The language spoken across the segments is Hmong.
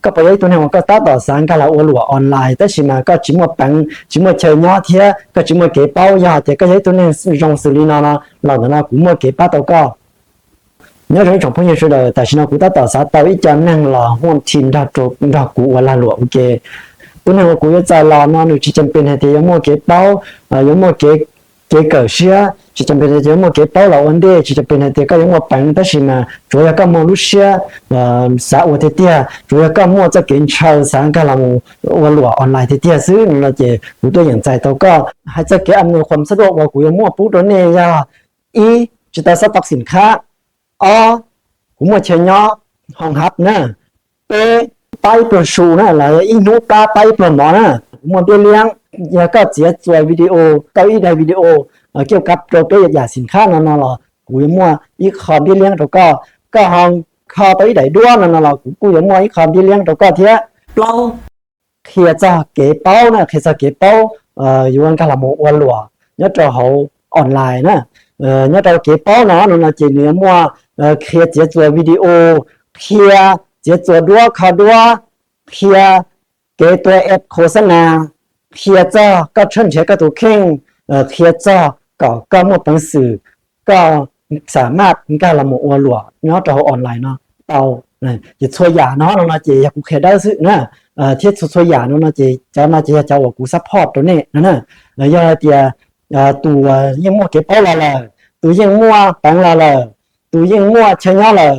Koj puas yog ib tug neeg uas koj tab tom xav nkag los ua luam online tab sis mas koj tsis muaj peev tsis muaj chaw nyob thiab koj tsis muaj kev paub? Yog hais tias koj yog ib tug neeg zoo xws li no no los ntawm no kuv muaj kev pab tau koj. Nyob zoo ib tsoom phooj ywg sawv daws, tam sim no kuv tab tom xav tau ib co neeg los huaj thi nrog kuv ua lag luam ua ke. Tus neeg uas kuv yuav txais los no nws tsis cam pes hais tias yuav muaj kev paub, yuav muaj kev kawm siab, tsis cam pes hais tias yuav muaj kev paub los ua ntej, tsis cam pes hais tias koj yuav muaj peev, tab sis mas tsuav yog koj muaj lub siab xav ua tiag tiag, tsuav yog koj muaj txoj kev ntshaw xav nkag los ua luam online tiag tiag xwb no ces kuv tuaj yeem txais tau koj. Hais txog kev am nws khuam xab duaj uas kuv yuav muaj pub rau nej yog: ib, tsis tau xab tau xim khab; ob, kuv muaj chaw nyob hoo hab na; peb, pab ib pluag su na los yog ib hnub pab pab ib pluag mov na; kuv muaj ntiab liab, yog koj txiav txuas video tau ib daim video kiaj kab rau peb yam xim khab no no los kuv yuav muaj ib qho ntiab liab rau koj; koj ho kho tau ib daim duab no no los kuv kuj yuav muaj ib qho ntiab liab rau koj thiab. Plaub, qhia txog kev paub na, qhia txog kev paub yuav nkag los mus ua luam nyob rau hauv online na. Nyob rau kev paub no no no ces nws yuav muaj qhia txiav txuas video, qhia txiav txuas duab kho duab, qhia kev tua ads khos xab nas, qhia txog koj tshawb nrhiav koj tus kheej, qhia txog kom koj muaj peev xwm, koj xam maj nkag los mus ua luam nyob rau hauv online no tau. Ces txhua yam no no no ces yog kuv qhia dawb xwb na, thiab txhua txhua yam no no ces cov no ces yog cov uas kuv support rau nej no na. Yog hais tias tus yeej muaj kev paub los lawm, tus yeej muaj peev los lawm, tus yeej muaj chaw nyob lawm,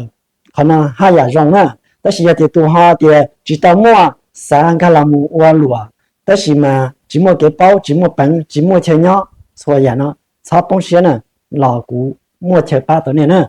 qhov no haj yam zoo na. Tab sis yog tias tus ho tias tsis tau muaj, xav nkag los mus ua luam tab sis mas tsis muaj kev paub, tsis muaj peev, tsis muaj chaw nyob, txhua yam no txhob poob siab na, los kuv muaj chaw pab tau nej na.